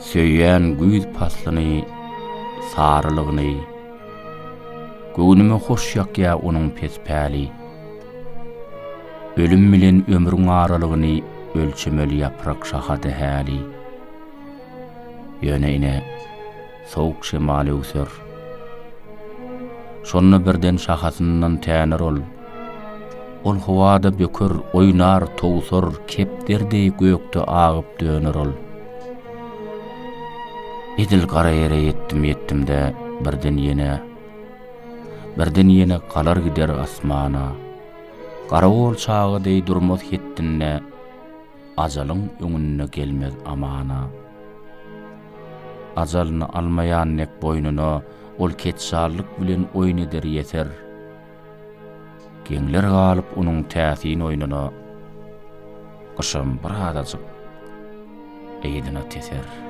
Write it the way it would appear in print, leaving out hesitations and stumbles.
Söýýän güýz paslyny, sarylygyny. Göwnüme hoş ýakýar onuň pes päli. Ölüm bilen ömrüň aralygyny ölçemeli ýaprak şahada häli. Ýöne ine, sowuk şemal öwser. Şonda birden şahasyndan täner ol. Ol howada böker, oýnar, towsar, kepder deý gökde agyp döner ol. Edil gara ýere ýetdim-ýetdim-de, birden ýene, birden ýene galar gider asmana. Garagol çaga deý durmaz hetdinde, Ajalyň öňünde gelmez amana. Ajalyny almaýan dek boýnuna ol ketjallyk bilen oýun eder ýeser. Geňler galyp onuň täsin oýnuna, gyşam bir azajyk yzyna teser.